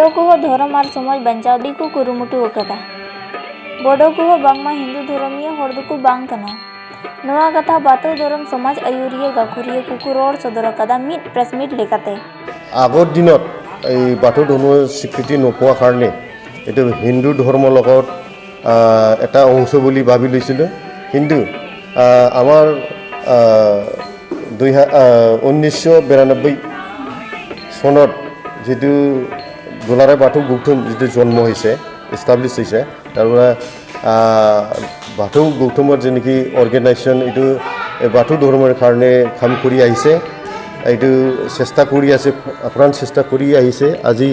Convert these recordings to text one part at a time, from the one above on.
बोडो को धर्म और समाज बंचाव दी को कुरुमुटु अकदा। बोडो को बांगमा हिंदू धर्मीय हर दुकु बांग कना। नोआ कथा बाथौ धर्म समाज आयुरिया गाखुरिया कुकु रोड सदर अकदा मिद प्रेस मीट लेकाते। আগৰ দিনত এই বাথৌ ধৰ্মৰ স্বীকৃতি নোপোৱাৰ কাৰণে এইটো হিন্দু ধৰ্মৰ লগত এটা অংশ বুলি ভাবি লৈছিলোঁ। কিন্তু আমাৰ 1992 চনত যিটো দুলাৰায় বাথৌ গৌতম যিটো জন্ম হৈছে, এষ্টাব্লিছ হৈছে, তাৰ পৰা বাথৌ গৌতমৰ যি নেকি অৰ্গেনাইজেশ্যন এইটো বাথৌ ধৰ্মৰ কাৰণে কাম কৰি আহিছে, এইটো চেষ্টা কৰি আছে, আপ্ৰাণ চেষ্টা কৰি আহিছে। আজি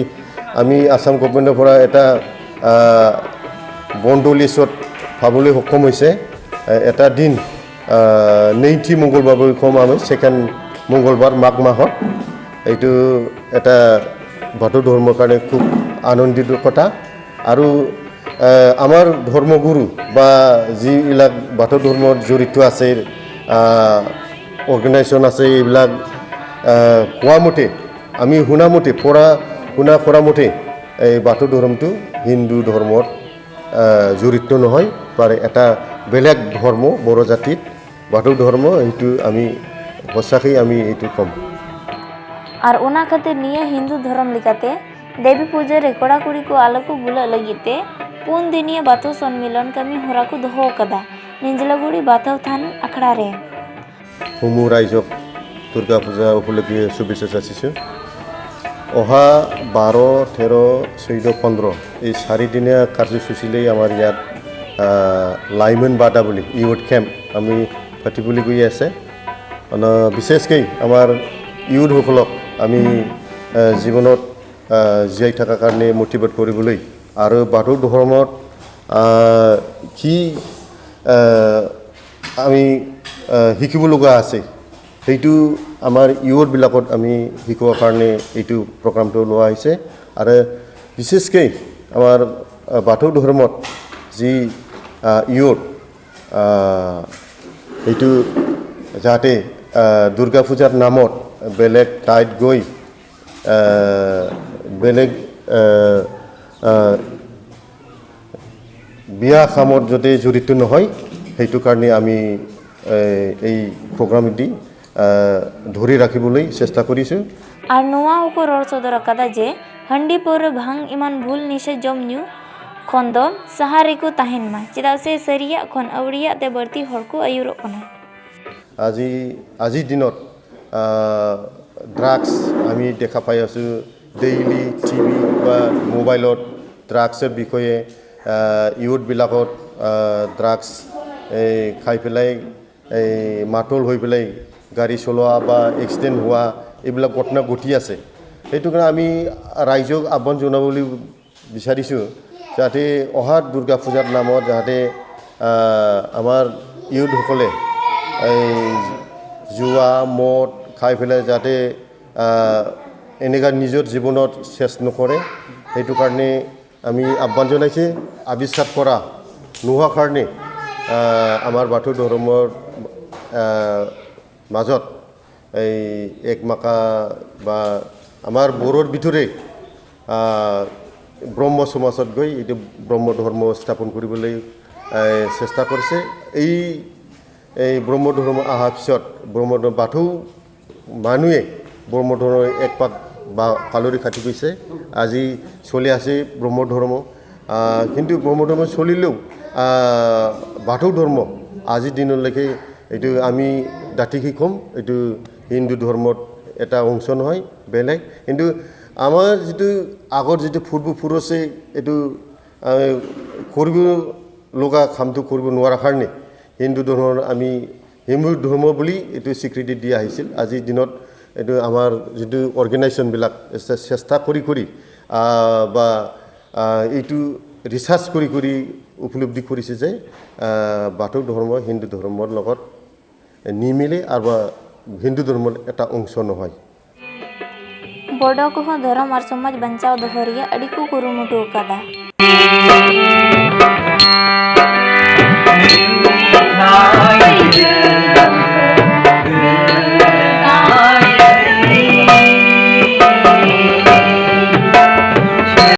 আমি আছাম গভমেণ্টৰ পৰা এটা বন্ধ লিষ্টত পাবলৈ সক্ষম হৈছে। এটা দিন নৈথি মংগলবাৰ বুলি ক'ম আমি, ছেকেণ্ড মংগলবাৰ মাঘ মাহত, এইটো এটা বাথৌ ধৰ্মৰ কাৰণে খুব আনন্দিত কথা। আৰু আমাৰ ধৰ্মগুৰু বা যিবিলাক বাথৌ ধৰ্মত জড়িত আছে, অৰ্গেনাইজেশ্যন আছে, এইবিলাক কোৱা মতে, আমি শুনা মতে, পঢ়া শুনা কৰা মতে এই বাথৌ ধৰ্মটো হিন্দু ধৰ্মত জড়িত নহয়, পাৰে এটা বেলেগ ধৰ্ম বড়ো জাতিত বাথৌ ধৰ্ম, সেইটো আমি সঁচাকৈ আমি এইটো ক'ম। और ओना खातिर निया हिंदू धर्म लेकाते देवी पूजा रे कोड़ा कुड़ी को आलो को बुला लगिते पुन दिनिया बाथौ सम्मिलन कमी हरा को दोहो कदा निंजलागुड़ी बाथौ थान आखड़ा रे। সমূহ ৰাইজক দুৰ্গা পূজা উপলক্ষে শুভেচ্ছা যাচিছোঁ। অহা 12, 13, 14, 15 এই চাৰিদিনীয়া কাৰ্যসূচীলৈ আমাৰ ইয়াত লাইমন বাদা বুলি ইউথ কেম্প আমি পাতিবলৈ গৈ আছে। বিশেষকৈ আমাৰ ইউথসকলক আমি জীৱনত জীয়াই থকাৰ কাৰণে মটিভেট কৰিবলৈ আৰু বাথৌ ধৰ্মত কি আমি শিকিব লগা আছে, সেইটো আমাৰ ইউথবিলাকত আমি শিকোৱাৰ কাৰণে এইটো প্ৰগ্ৰামটো লোৱা হৈছে। আৰু বিশেষকৈ আমাৰ বাথৌ ধৰ্মত যি ইউথ সেইটো যাতে দুৰ্গা পূজাৰ নামত বেলেগ ঠাইত গৈ বেলেগ বিয়া কামত যাতে জড়িত নহয়, সেইটো কাৰণে আমি এই প্ৰগ্ৰাম দি ধৰি ৰাখিবলৈ চেষ্টা কৰিছোঁ। और नोआ को रड़ सदर अकदा जे हंडी पौर भांग इमान भूल निशा जम ᱧᱩ खन दो सहा रेको ताहेन मा, चेदा से सरिया खन अवड़िया ते बड़ती हर को आयुरोग कना। আজিৰ দিনত ড্ৰাগছ আমি দেখা পাই আছোঁ, ডেইলি টিভি বা মোবাইলত ড্ৰাগছৰ বিষয়ে, ইউথবিলাকত ড্ৰাগছ এই খাই পেলাই এই মাতল হৈ পেলাই গাড়ী চলোৱা বা এক্সিডেণ্ট হোৱা এইবিলাক ঘটনা ঘটি আছে। সেইটো কাৰণে আমি ৰাইজক আহ্বান জনাবলৈ বিচাৰিছোঁ যাতে অহা দুৰ্গা পূজাৰ নামত যাতে আমাৰ ইউথসকলে এই জুৱা মদ খাই পেলাই যাতে এনেকুৱা নিজৰ জীৱনত শেষ নকৰে, সেইটো কাৰণে আমি আহ্বান জনাইছোঁ। আৱিষ্কাৰ কৰা নোহোৱা কাৰণে আমাৰ বাথৌ ধৰ্মৰ মাজত এই একমাকা বা আমাৰ বড়োৰ ভিতৰে ব্ৰহ্ম সমাজত গৈ এইটো ব্ৰহ্ম ধৰ্ম স্থাপন কৰিবলৈ চেষ্টা কৰিছে। এই ব্ৰহ্ম ধৰ্ম অহাৰ পিছত ব্ৰহ্ম ধৰ্ম বাথৌ মানুহে ব্ৰহ্ম ধৰ্ম এক পাক বা ফালৰি কাটি গৈছে। আজি চলি আছে ব্ৰহ্ম ধৰ্ম, কিন্তু ব্ৰহ্ম ধৰ্ম চলিলেও বাথৌ ধৰ্ম আজিৰ দিনলৈকে এইটো আমি ডাঠিকৈ ক'ম, এইটো হিন্দু ধৰ্মত এটা অংশ নহয়, বেলেগ। কিন্তু আমাৰ যিটো আগৰ যিটো পূৰ্বপুৰুষে এইটো কৰিব লগা কামটো কৰিব নোৱাৰাৰ কাৰণে হিন্দু ধৰ্মৰ আমি হিন্দু ধৰ্ম বুলি এইটো স্বীকৃতি দি আহিছিল। আজিৰ দিনত এইটো আমাৰ যিটো অৰ্গেনাইজেশ্যনবিলাক চেষ্টা কৰি কৰি বা এইটো ৰিচাৰ্চ কৰি কৰি উপলব্ধি কৰিছে যে বাথৌ ধৰ্ম হিন্দু ধৰ্মৰ লগত নিমিলে আৰু হিন্দু ধৰ্মৰ এটা অংশ নহয়। बोडो को धर्म और समाज बंचाव दोहो रिया अडी को कुरुमुटु अकदा।